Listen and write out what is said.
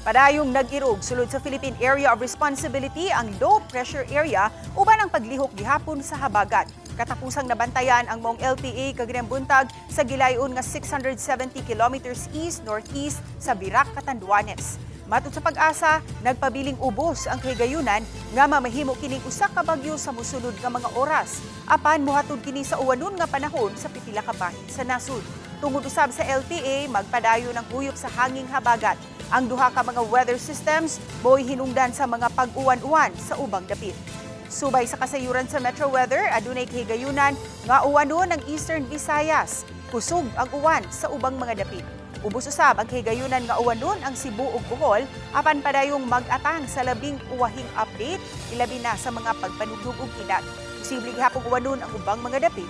Padayong nag-irog sulod sa Philippine Area of Responsibility ang low pressure area uban ang paglihok gihapon sa habagat. Katapusang nabantayan ang maong LPA kaganang buntag sa gilayon nga 670 kilometers east-northeast sa Virac, Catanduanes. Matud sa PAGASA, nagpabiling ubos ang kahigayunan nga mamahimo kining usa ka bagyo sa mosunod nga mga oras. Apan mohatod kini sa uwanon nga panahon sa pipila ka bahin sa nasud. Tungod usab sa LPA, magpadayon ang huyop sa hanging habagat. Ang duha ka mga weather systems mo'y hinungdan sa mga pag-uwan-uwan sa ubang dapit. Subay sa kasayuran sa Metro Weather, adunay kahigayunan nga uwanon ang Eastern Visayas. Kusog ang uwan sa ubang mga dapit. Ubos usab ang kahigayunan nga uwanon ang Cebu ug Bohol apan padayong mag-atang sa labing uwahing update, ilabi na sa mga pagpanugdog ug kilat. Posible gihapong uwanon ang ubang mga dapit.